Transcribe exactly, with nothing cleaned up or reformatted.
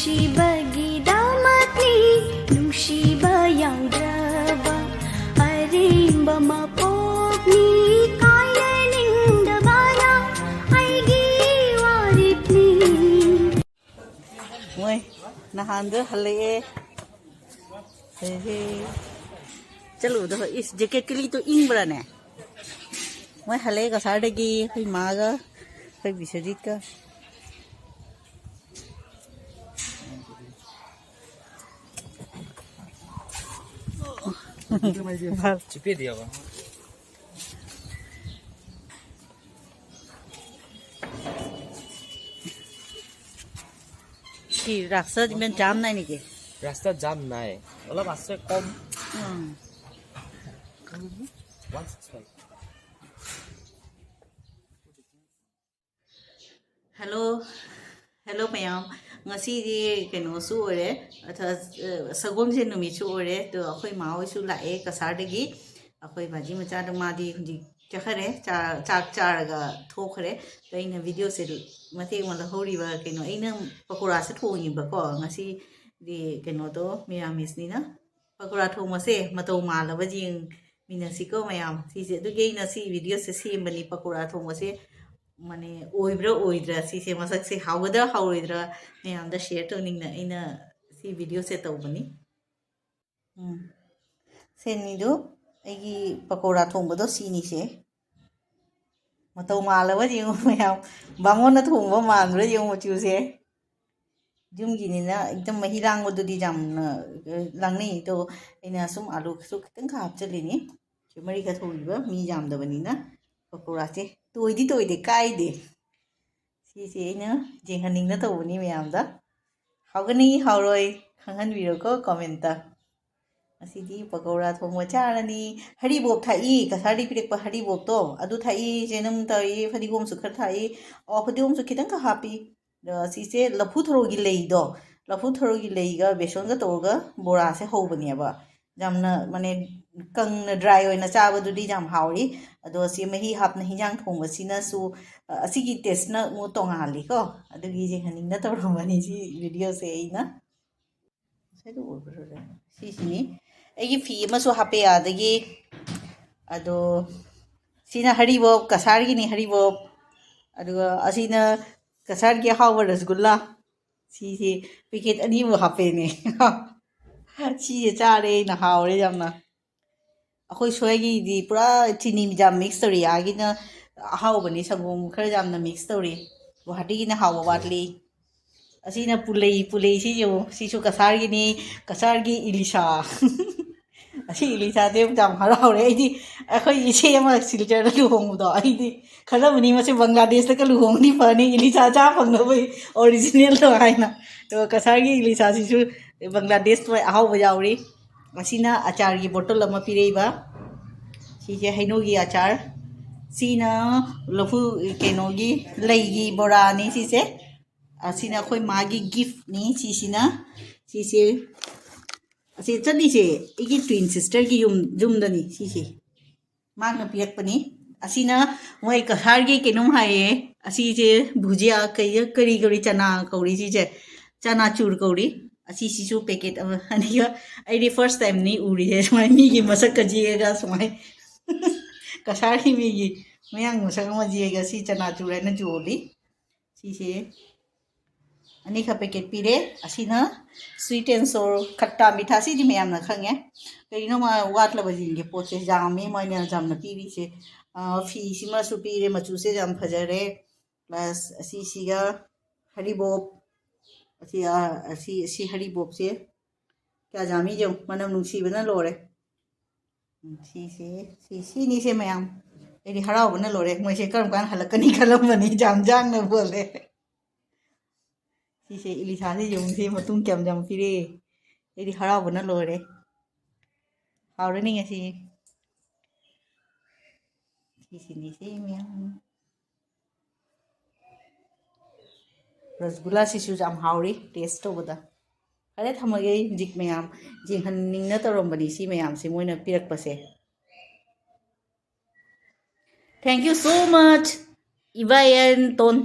ꯅꯨꯡꯁꯤꯕꯒꯤꯗꯃꯛꯅꯤ, ꯅꯨꯡꯁꯤꯕ ꯌꯥꯎꯗ꯭ꯔꯕ ꯑꯔꯦꯝꯕ ꯃꯄꯣꯛꯅꯤ, ꯀꯥꯏꯔꯅꯤꯡꯗꯕꯅ ꯑꯩꯒꯤ ꯋꯥꯔꯦꯞꯅꯤ꯫ ꯃꯣꯏ ꯅꯍꯥꯟꯗꯣ ꯍꯜꯂꯛꯑꯦ꯫ ꯍꯦ, ꯍꯦ꯫ ꯆꯠꯂꯨꯕꯗꯣ ꯍꯣꯏ꯫ ꯏꯁ, ꯖꯦꯀꯦꯠꯀ ꯂꯤꯠꯇꯣ ꯏꯪꯕ꯭ꯔꯥꯅꯦ? ꯃꯣꯏ ꯍꯜꯂꯛꯑꯦ ꯀꯁꯥꯔꯗꯒꯤ ꯑꯩꯈꯣꯏ ꯃꯥꯒ ꯑꯩꯈꯣꯏ ꯕꯤꯁ꯭ꯋꯖꯤꯠꯀ꯫ কি ৰাস্তাত ইমান জাম নাই নেকি? ৰাস্তাত জাম নাই, অলপ আছে কম। উম। One six five. Hello, hello ꯃꯌꯥꯝ꯫ ꯉꯁꯤꯗꯤ ꯀꯩꯅꯣꯁꯨ ꯑꯣꯏꯔꯦ, ꯑꯊ-, ꯑ, ꯁꯒꯣꯜꯁꯦꯟ ꯅꯨꯃꯤꯠꯁꯨ ꯑꯣꯏꯔꯦ꯫ ꯑꯗꯣ ꯑꯩꯈꯣꯏ ꯃꯥ ꯍꯣꯏꯁꯨ ꯂꯥꯛꯑꯦ ꯀꯁꯥꯔꯗꯒꯤ꯫ ꯑꯩꯈꯣꯏ ꯕꯥꯖꯤ ꯃꯆꯥꯗꯣ ꯃꯥꯗꯤ ꯍꯧꯖꯤꯛ ꯆꯠꯈꯔꯦ, ꯆꯥ-, ꯆꯥꯛ ꯆꯥꯔꯒ ꯊꯣꯛꯈ꯭ꯔꯦ꯫ ꯑꯗꯣ ꯑꯩꯅ videoꯁꯦ ꯃꯇꯦꯛ ꯑꯃ ꯂꯧꯍꯧꯔꯤꯕ, ꯀꯩꯅꯣ, ꯑꯩꯅ ꯄꯀꯣꯔꯥꯁꯦ ꯊꯣꯡꯉꯤꯕꯀꯣ꯫ ꯉꯁꯤꯗꯤ ꯀꯩꯅꯣꯗꯣ ꯃꯤꯔꯥꯃꯤꯁꯅꯤꯅ꯫ ꯄꯀꯣꯔꯥ ꯊꯣꯡꯕꯁꯦ ꯃꯇꯧ ꯃꯥꯜꯂꯕ ꯌꯦꯡꯃꯤꯟꯅꯁꯤꯀꯣ ꯃꯌꯥꯝ꯫ ꯁꯤꯁꯦ ꯑꯗꯨꯒꯤ ꯑꯩꯅ ꯁꯤ videoꯁꯦ ꯁꯦꯝꯕꯅꯤ, ꯄꯀꯣꯔꯥ ꯊꯣꯡꯕꯁꯦ꯫ ꯃꯥꯅꯦ, ꯑꯣꯏꯕ꯭ꯔꯥ ꯑꯣꯏꯗ꯭ꯔꯥ, ꯁꯤꯁꯦ ꯃꯁꯛꯁꯦ ꯍꯥꯎꯒꯗ꯭ꯔꯥ ꯍꯥꯎꯔꯣꯏꯗ꯭ꯔꯥ ꯃꯌꯥꯝꯗ share ꯇꯧꯅꯤꯡꯅ ꯑꯩꯅ ꯁꯤ videoꯁꯦ ꯇꯧꯕꯅꯤ꯫ ꯎꯝ꯫ ꯁꯦꯅꯤꯗꯨ ꯑꯩꯒꯤ ꯄꯀꯣꯔꯥ ꯊꯣꯡꯕꯗꯣ ꯁꯤꯅꯤꯁꯦ꯫ ꯃꯇꯧ ꯃꯥꯜꯂꯕ ꯌꯦꯡꯉꯨ ꯃꯌꯥꯝ꯫ ꯕꯥꯃꯣꯟꯅ ꯊꯣꯡꯕ ꯃꯥꯟꯕ꯭ꯔꯥ ꯌꯦꯡꯉꯨ ꯃꯆꯨꯁꯦ꯫ ꯌꯨꯝꯒꯤꯅꯤꯅ ꯑꯗꯨꯝ ꯃꯍꯤ ꯂꯥꯡꯕꯗꯨꯗꯤ ꯌꯥꯝꯅ, ꯑ, ꯂꯥꯡꯅꯩ꯫ ꯑꯗꯣ ꯑꯩꯅ ꯁꯨꯝ ꯑꯂꯨꯁꯨ ꯈꯤꯇꯪ ꯍꯥꯞꯆꯤꯜꯂꯤꯅꯤ꯫ ꯆꯨꯃꯔꯤꯒ ꯊꯣꯡꯉꯤꯕ ꯃꯤ ꯌꯥꯝꯗꯕꯅꯤꯅ ꯄꯀꯣꯔꯥꯁꯦ ꯇꯣꯏꯗꯤ ꯇꯣꯏꯗꯦ, ꯀꯥꯏꯗꯦ꯫ ꯁꯤꯁꯦ ꯑꯩꯅ ꯌꯦꯡꯍꯟꯅꯤꯡꯅ ꯇꯧꯕꯅꯤ ꯃꯌꯥꯝꯗ꯫ ꯍꯥꯎꯒꯅꯤ ꯍꯥꯎꯔꯣꯏ ꯈꯪꯍꯟꯕꯤꯔꯣꯀꯣ commentꯇ꯫ ꯉꯁꯤꯗꯤ ꯄꯀꯧꯔꯥ ꯊꯣꯡꯕ ꯆꯥꯔꯅꯤ꯫ ꯍꯔꯤꯕꯣꯞ ꯊꯥꯛꯏ, ꯀꯁꯥꯔꯗꯒꯤ ꯄꯤꯔꯛꯄ ꯍꯔꯤꯕꯣꯞꯇꯣ ꯑꯗꯨ ꯊꯥꯛꯏ, ꯆꯦꯅꯝ ꯇꯧꯏ, ꯐꯗꯤꯒꯣꯝꯁꯨ ꯈꯔ ꯊꯥꯛꯏ꯫ ꯑꯣ, ꯐꯗꯤꯒꯣꯝꯁꯨ ꯈꯤꯇꯪꯈꯛ ꯍꯥꯞꯄꯤ꯫ ꯑꯗꯣ ꯁꯤꯁꯦ ꯂꯐꯨ ꯊꯔꯣꯒꯤ ꯂꯩꯗꯣ, ꯂꯐꯨ ꯊꯔꯣꯒꯤ ꯂꯩꯒ ꯕꯦꯁꯣꯟꯒ ꯇꯧꯔꯒ ꯕꯣꯔꯥꯁꯦ ꯍꯧꯕꯅꯦꯕ꯫ ꯌꯥꯝꯅ, ꯃꯥꯅꯦ, ꯀꯪꯅ dry ꯑꯣꯏꯅ ꯆꯥꯕꯗꯨꯗꯤ ꯌꯥꯝ ꯍꯥꯎꯏ꯫ ꯑꯗꯣ ꯁꯤ ꯃꯍꯤ ꯍꯥꯞꯅ ꯍꯤꯟꯖꯥꯡ ꯊꯣꯡꯕꯁꯤꯅꯁꯨ, ꯑ, ꯑꯁꯤꯒꯤ tasteꯅ ꯑꯃꯨꯛ ꯇꯣꯡꯉꯥꯜꯂꯤꯀꯣ꯫ ꯑꯗꯨꯒꯤ ꯌꯦꯡꯍꯟꯅꯤꯡꯅ ꯇꯧꯔꯝꯕꯅꯤ ꯁꯤ videoꯁꯦ ꯑꯩꯅ꯫ ꯉꯁꯥꯏꯗꯣ ꯑꯣꯏꯕ꯭ꯔꯥ? ꯁꯤꯁꯤꯅꯤ꯫ ꯑꯩꯒꯤ ꯐꯤ ꯑꯃꯁꯨ ꯍꯥꯞꯄꯦ ꯑꯗꯒꯤ꯫ ꯑꯗꯣ ꯁꯤꯅ ꯍꯔꯤꯕꯣꯞ, ꯀꯁꯥꯔꯒꯤꯅꯤ ꯍꯔꯤꯕꯣꯞ꯫ ꯑꯗꯨꯒ ꯑꯁꯤꯅ ꯀꯁꯥꯔꯒꯤ ꯑꯍꯥꯎꯕ ꯔꯁꯒꯨꯜꯂꯥ꯫ ꯁꯤꯁꯦ packet ꯑꯅꯤꯃꯨꯛ ꯍꯥꯞꯄꯦꯅꯦ꯫ ꯁꯤꯁꯦ ꯆꯥꯔꯦ ꯑꯩꯅ, ꯍꯥꯎꯔꯦ ꯌꯥꯝꯅ꯫ ꯑꯩꯈꯣꯏ ꯁ꯭ꯋꯥꯏꯒꯤꯗꯤ ꯄꯨꯔꯥ ꯆꯤꯅꯤ ꯌꯥꯝ mix ꯇꯧꯔꯤ, ꯑꯥꯒꯤꯅ ꯑꯍꯥꯎꯕꯅꯤ, ꯁꯪꯒꯣꯝ ꯈꯔ ꯌꯥꯝꯅ mix ꯇꯧꯔꯤ꯫ ꯒꯨꯋꯥꯍꯥꯇꯤꯒꯤꯅ ꯍꯥꯎꯕ ꯋꯥꯠꯂꯤ꯫ ꯑꯁꯤꯅ ꯄꯨꯂꯩ, ꯄꯨꯂꯩꯁꯤ ꯌꯦꯡꯉꯨ, ꯁꯤꯁꯨ ꯀꯁꯥꯔꯒꯤꯅꯤ, ꯀꯁꯥꯔꯒꯤ ꯏꯂꯤꯁꯥ꯫ ꯑꯁꯤ ꯏꯂꯤꯁꯥꯁꯦ ꯌꯥꯝ ꯍꯔꯥꯎꯔꯦ ꯑꯩꯗꯤ꯫ ꯑꯩꯈꯣꯏ ꯏꯆꯦ ꯑꯃ ꯁꯤꯜꯆꯔꯗ ꯂꯨꯍꯣꯡꯕꯗꯣ, ꯑꯩꯗꯤ ꯈꯜꯂꯝꯕꯅꯤ ꯃꯁꯤ ꯕꯪꯒ꯭ꯂꯥꯗꯦꯁꯇꯒ ꯂꯨꯍꯣꯡꯉꯗꯤ ꯐꯅꯤ, ꯏꯂꯤꯁꯥ ꯆꯥ ꯐꯪꯅꯕꯒꯤ originalꯗꯣ ꯍꯥꯏꯅ꯫ ꯑꯗꯣ ꯀꯁꯥꯔꯒꯤ ꯏꯂꯤꯁꯥꯁꯤꯁꯨ ꯕꯪꯒ꯭ꯂꯥꯗꯦꯁ ꯃꯣꯏ ꯑꯍꯥꯎꯕ ꯌꯥꯎꯔꯤ꯫ ꯑꯁꯤꯅ ꯑꯆꯥꯔꯒꯤ bottle ꯑꯃ ꯄꯤꯔꯛꯏꯕ꯫ ꯁꯤꯁꯦ ꯍꯩꯅꯧꯒꯤ ꯑꯆꯥꯔ꯫ ꯁꯤꯅ ꯂꯐꯨ, ꯀꯩꯅꯣꯒꯤ, ꯂꯩꯒꯤ ꯕꯣꯔꯥꯅꯤ ꯁꯤꯁꯦ꯫ ꯑꯁꯤꯅ ꯑꯩꯈꯣꯏ ꯃꯥꯒꯤ giftꯅꯤ ꯁꯤꯁꯤꯅ꯫ ꯁꯤꯁꯦ, ꯑꯁꯤ ꯆꯠꯂꯤꯁꯦ ꯑꯩꯒꯤ twin sisterꯒꯤ ꯌꯨꯝ, ꯌꯨꯝꯗꯅꯤ ꯁꯤꯁꯦ꯫ ꯃꯥꯅ ꯄꯤꯔꯛꯄꯅꯤ꯫ ꯑꯁꯤꯅ ꯃꯣꯏ ꯀꯁꯥꯔꯒꯤ ꯀꯩꯅꯣꯝ ꯍꯥꯏꯌꯦ꯫ ꯑꯁꯤꯁꯦ ꯚꯨꯖꯤꯌꯥ, ꯀꯩ, ꯀꯔꯤ ꯀꯧꯔꯤ, ꯆꯅꯥ ꯀꯧꯔꯤ ꯁꯤꯁꯦ꯫ ꯆꯅꯥ ꯆꯨꯔ ꯀꯧꯔꯤ꯫ ꯑꯁꯤꯁꯤꯁꯨ packet ꯑꯃ, ꯑꯅꯤꯒ꯫ ꯑꯩꯗꯤ first timeꯅꯤ ꯎꯔꯤꯁꯦ ꯁꯨꯃꯥꯏꯅ ꯃꯤꯒꯤ ꯃꯁꯛꯀ ꯌꯦꯛꯑꯒ ꯁꯨꯃꯥꯏꯅ꯫ ꯀꯁꯥꯔꯒꯤ ꯃꯤꯒꯤ ꯃꯌꯥꯡ ꯃꯁꯛ ꯑꯃ ꯌꯦꯛꯑꯒ ꯁꯤ ꯆꯅꯥ ꯆꯨꯔ ꯍꯥꯏꯅ ꯌꯣꯜꯂꯤ꯫ ꯁꯤꯁꯦ ꯑꯅꯤꯈꯛ packet ꯄꯤꯔꯦ꯫ ꯑꯁꯤꯅ sweet and sour, ꯈꯠꯇꯥ ꯃꯤꯊꯥ, ꯁꯤꯗꯤ ꯃꯌꯥꯝꯅ ꯈꯪꯉꯦ꯫ ꯀꯔꯤꯅꯣ ꯃꯥ ꯋꯥꯠꯂꯕ ꯌꯦꯡꯒꯦ, ꯄꯣꯠꯁꯦ ꯌꯥꯝꯃꯦ ꯃꯣꯏꯅ ꯌꯥꯝꯅ ꯄꯤꯔꯤꯁꯦ꯫ ꯑ, ꯐꯤꯁꯤꯃꯁꯨ ꯄꯤꯔꯦ, ꯃꯆꯨꯁꯦ ꯌꯥꯝ ꯐꯖꯔꯦ꯫ Plus ꯑꯁꯤꯁꯤꯒ ꯍꯔꯤꯕꯣꯞ, ꯑꯁꯤ, ꯑ, ꯑꯁꯤ, ꯑꯁꯤ ꯍꯔꯤꯕꯣꯞꯁꯦ ꯀꯌꯥ ꯌꯥꯝꯃꯤ ꯌꯦꯡꯉꯨ, ꯃꯅꯝ ꯅꯨꯡꯁꯤꯕꯅ ꯂꯣꯏꯔꯦ꯫ ꯎꯝ, ꯁꯤꯁꯦ, ꯁꯤ, ꯁꯤꯅꯤꯁꯦ ꯃꯌꯥꯝ꯫ ꯑꯩꯗꯤ ꯍꯔꯥꯎꯕꯅ ꯂꯣꯏꯔꯦ꯫ ꯃꯣꯏꯁꯦ ꯀꯔꯝ ꯀꯥꯟꯗ ꯍꯜꯂꯛꯀꯅꯤ ꯈꯜꯂꯝꯕꯅꯤ, ꯌꯥꯝ ꯌꯥꯡꯅ ꯄꯣꯜꯂꯦ꯫ ꯁꯤꯁꯦ ꯏꯂꯤꯁꯥꯁꯦ ꯌꯦꯡꯉꯨꯁꯦ, ꯃꯇꯨꯡ ꯀꯌꯥꯝ ꯌꯥꯝ ꯄꯤꯔꯦ꯫ ꯑꯩꯗꯤ ꯍꯔꯥꯎꯕꯅ ꯂꯣꯏꯔꯦ꯫ ꯍꯥꯎꯔꯅꯤ ꯉꯁꯤ꯫ ꯁꯤꯁꯤꯅꯤꯁꯦ ꯃꯌꯥꯝ꯫ ꯔꯁꯒꯨꯜꯂꯥꯁꯤꯁꯨ ꯌꯥꯝ ꯍꯥꯎꯔꯤ, taste ꯇꯧꯕꯗ꯫ ꯐꯔꯦ, ꯊꯝꯃꯒꯦ꯫ ꯑꯩ ꯍꯧꯖꯤꯛ ꯃꯌꯥꯝ ꯌꯦꯡꯍꯟꯅꯤꯡꯅ ꯇꯧꯔꯝꯕꯅꯤ, ꯁꯤ ꯃꯌꯥꯝꯁꯦ ꯃꯣꯏꯅ ꯄꯤꯔꯛꯄꯁꯦ꯫ Thank you so much, ꯏꯕꯥꯏ ꯑꯦꯟ ꯇꯣꯟ꯫